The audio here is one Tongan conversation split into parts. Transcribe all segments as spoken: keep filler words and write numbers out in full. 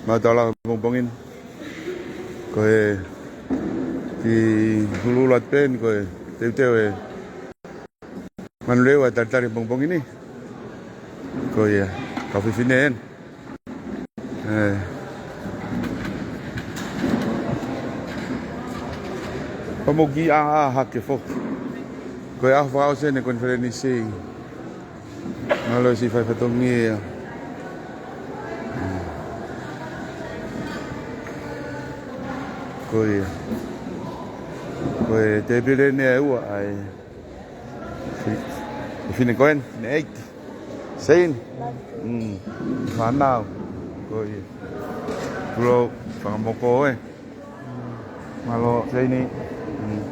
Mau tau lava he pongipongi ni. Ko e kiʻi huluhulu atu pē eni, ko e teuteu ʻe Manurewa e talitali he pongipongi ni. Ko ia, kau fefine eni. ʻE. Pea mou kiʻi ʻā, ʻā hake foki. Ko e ʻaho fakaʻosi eni e konifelenisi. Mālō siʻi fai fatongia. Ko ia. Ko e tēpile eni ʻe ua ʻa e fi-, fefine ko eni, fefine ʻeiki. Seini. Mm. Fānau. Ko ia. Kulo, fakamoko ē. Mālō, Seini. Mm.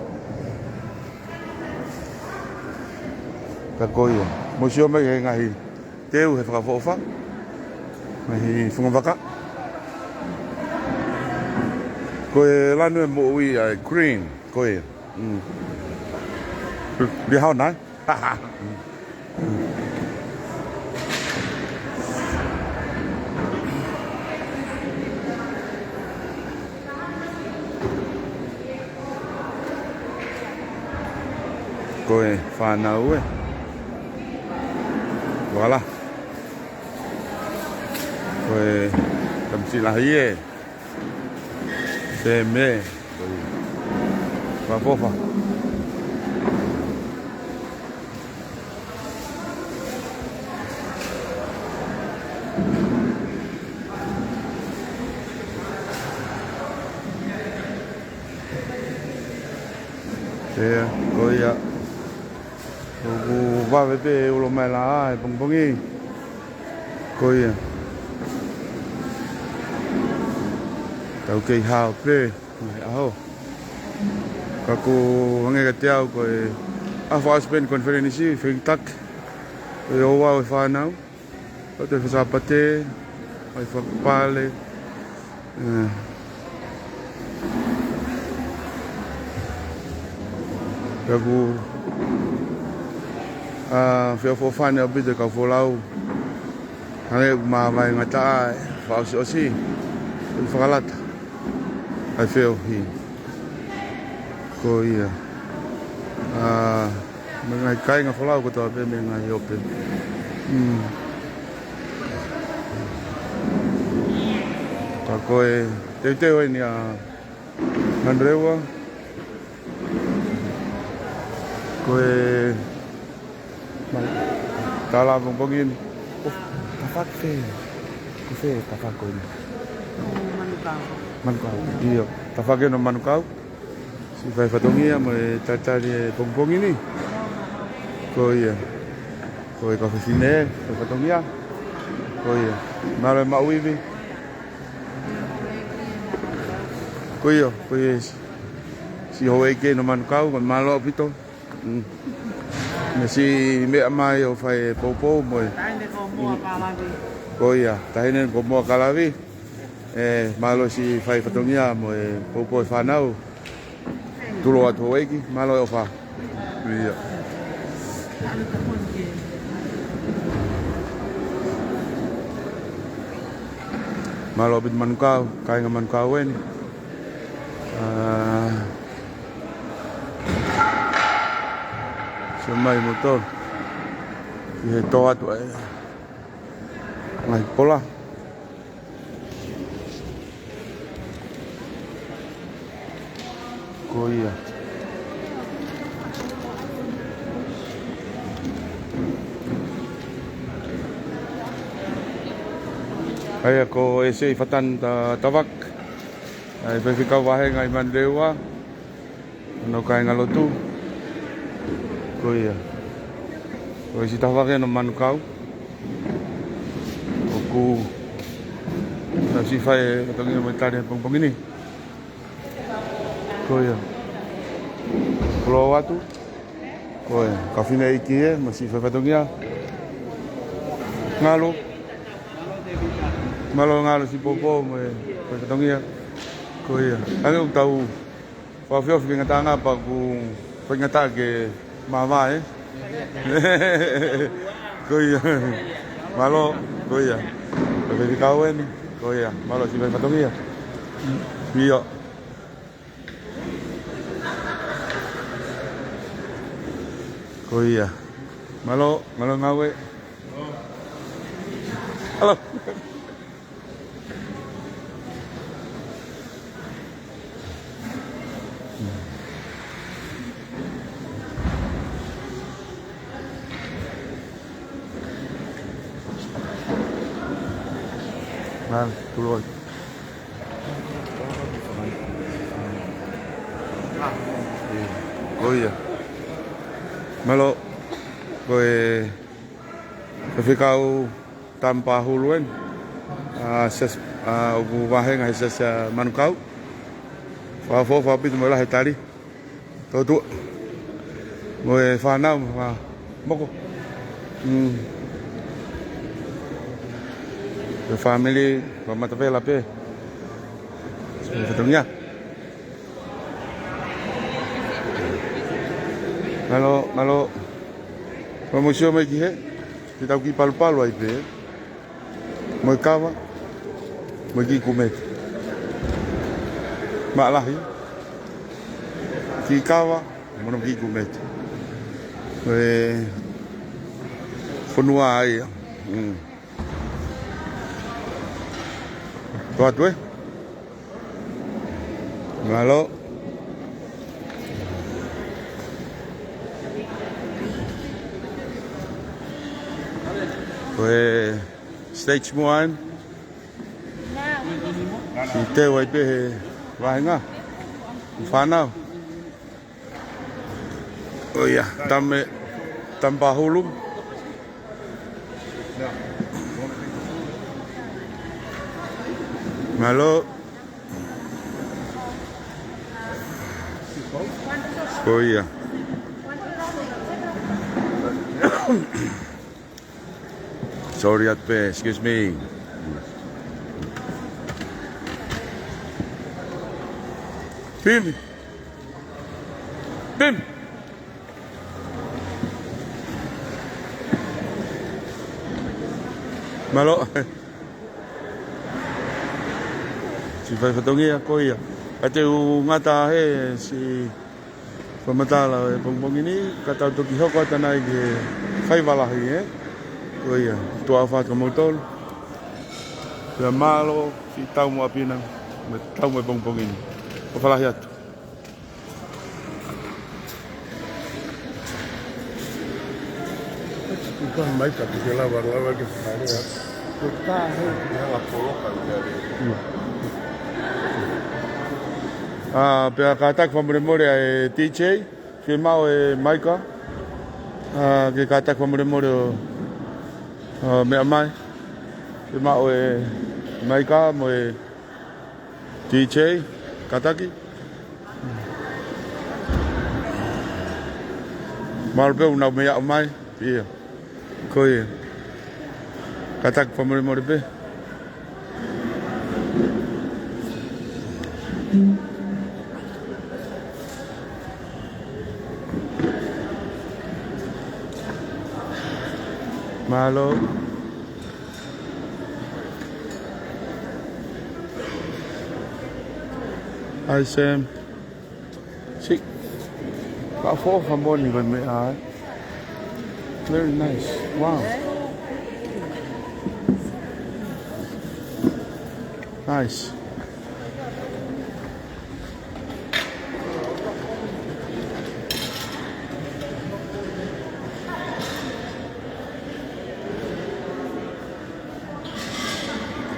Ka ko ia. Mou sio mai he ngaahi teu he fakaʻofoʻofa. Ngaahi funga vaka. Ko e lanu ʻo e moʻui ʻa e green. Ko ia. Mm. Liahona, ē? Ko e fānau ē. Voilà. Ko e tamasiʻi lahi ē. Seme. Fakaʻofoʻofa. Pea, ko ia. ʻOku vave pē e ulo mai lā he pongipongi. Ko ia. Tau kei hao pē, mai ʻaho. Ka ko e hangē kiate au ko e ʻaho fakaʻosi pē eni e konifelenisi, fekitaki. Ko e ouau e fānau. Ko e Sāpate, ʻai fakapale. ʻE. Pea ʻoku, ʻa, feʻofoʻofani ʻaupito e kau folau. Hangē ʻoku māvae ngataʻa e fakaʻosiʻosi. ʻOku fakalata. ʻAi feohi. Ko ia. ʻA, mo e ngaahi kāinga folau kotoa pē mei he ngaahi ope. Mm. Ka ko e teuteu eni ʻa Manurewa. Ko e, mai, tala pongipongi ni. ʻO, tafaʻaki fē. Ko fē tafaʻaki ko eni? ʻO Manukau. Manukau. ʻIo. Tafaʻaki eni ʻo Manukau. Siʻi fai fatongia mo e talitali he pongipongi ni. Ko ia. Ko e kau fefine, fai fatongia. Ko ia. Mālō e maʻu ivi. Ko ia, ko ia. Siʻi houʻeiki eni ʻo Manukau, ko e mālō ʻaupito. Mm. Mo e siʻi meʻa mai ʻo fai e poupou mo e. Taʻahine ko Moa Kalavi. Ko ia, taʻahine ko Moa Kalavi. ʻE, mālō siʻi fai fatongia mo e poupou e fānau. Tulo atu houʻeiki, mālō e ʻofa. ʻIo. Mālō ʻaupito Manukau, kāinga Manukau eni. ʻA, sio mai mo tō. ʻI he tō atu ʻa e ngaahi pola. Ko ia. ʻA ia ko e siʻi Fatani Ta-, Tavak. ʻA e faifekau vāhenga ʻi Manurewa. Hono kāingalotu. Ko ia. Ko e siʻi tafaʻaki eni ʻo Manukau. ʻOku tau siʻi fai e fatongia mo e tali he pongipongi ni. Ko ia. Kulo atu. Ko e kau fineʻeiki ē, mo e siʻi fai fatongia. Ngalo. Mālō ngalo siʻi poupou mo e fai fatongia. Ko ia. Hangē ʻoku tau fakaofiofi ki he ngataʻanga pea ʻoku faingataʻa ke māvae. Ko ia. Mālō, ko ia. Ko e faifekau eni. Ko ia, mālō siʻi fatongia. ʻIo. Ko ia. Mālō, mālō ngāue. Hello. Mālō, tulou. Ko ia. Mālō, ko e Faifekau Tampa Hulu eni. ʻA, Siasi, ʻa, ʻoku vāhenga he Siasi ʻa Manukau. Fakaʻofoʻofa ʻaupito mo e lahi e tali. Tōtuʻa. Mo e fānau, mo e moko. Mm. Ko e fāmili, ko e matavela pē. Siʻi fatongia. Mālō, mālō. Ko e mou sio mai ki hē, te tau kiʻi palupalu ai pē. Mo e kava, mo e kiʻi kumete. Maʻalahi. Kiʻi kava, mo hono kiʻi kumete. Ko e fonua ia. Mm. Tō atu ē. Mālō. Ko e stage muʻa eni. Siʻi teu ai pē he vāhenga. Fānau. ʻO ia, Tame, Tampa Hulu. Mālō. ʻO ia. Sorry, atu pē, excuse me. Pim. Pim. Mālō. Siʻi fai fatongia ko ia. Ka te u ngata he siʻi fakamatala e pongipongi ni, ka tau toki hoko atu ʻanai ki he faiva lahi, ē? Ko ia, tuʻa ʻofa atu kia moutolu. Pea mālō, siʻi tau mo ʻapi na, mo e tau mo e pongipongi ni. ʻOfa lahi atu. Ko e mai ka te ke lava, lava ke fale atu. Ko e tā he. Ia la poloka ia le. ʻA, pea kātaki fakamolemole ʻa e D J, ke maʻu e maika. ʻA, ke kātaki fakamolemole ʻo, ʻo meʻa mai. Ke maʻu e maika mo e D J, kātaki. Mālō pē ʻoku nau meʻa mai. Ia. Ko ia. Kātaki fakamolemole pē. Mālō. Hi, Sam. Siʻi fakaʻofoʻofa moʻoni ko e meʻa, ē. Very nice. Wow. Nice.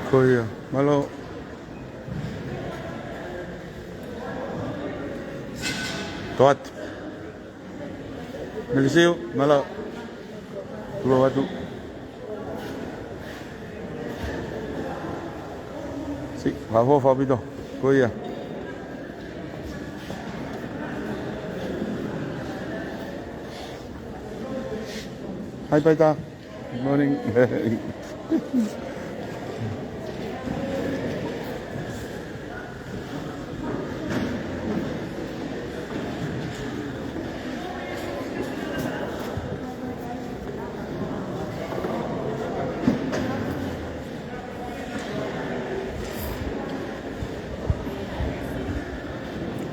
Ko ia, mālō. Tō atu. Mele siu, mālō. Tulou atu. Siʻi fakaʻofoʻofa ʻaupito. Ko ia. Hi, Paita. Good morning.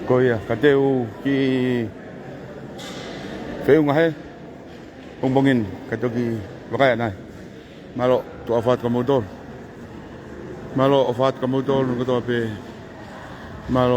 Ko ia, ka te u kiʻi feʻunga he pongipongi ni, ka toki vakai ʻanai. Mālō, tuʻa ʻofa atu kia moutolu. Mālō, ʻofa atu kia moutolu kotoa pē. Mālō.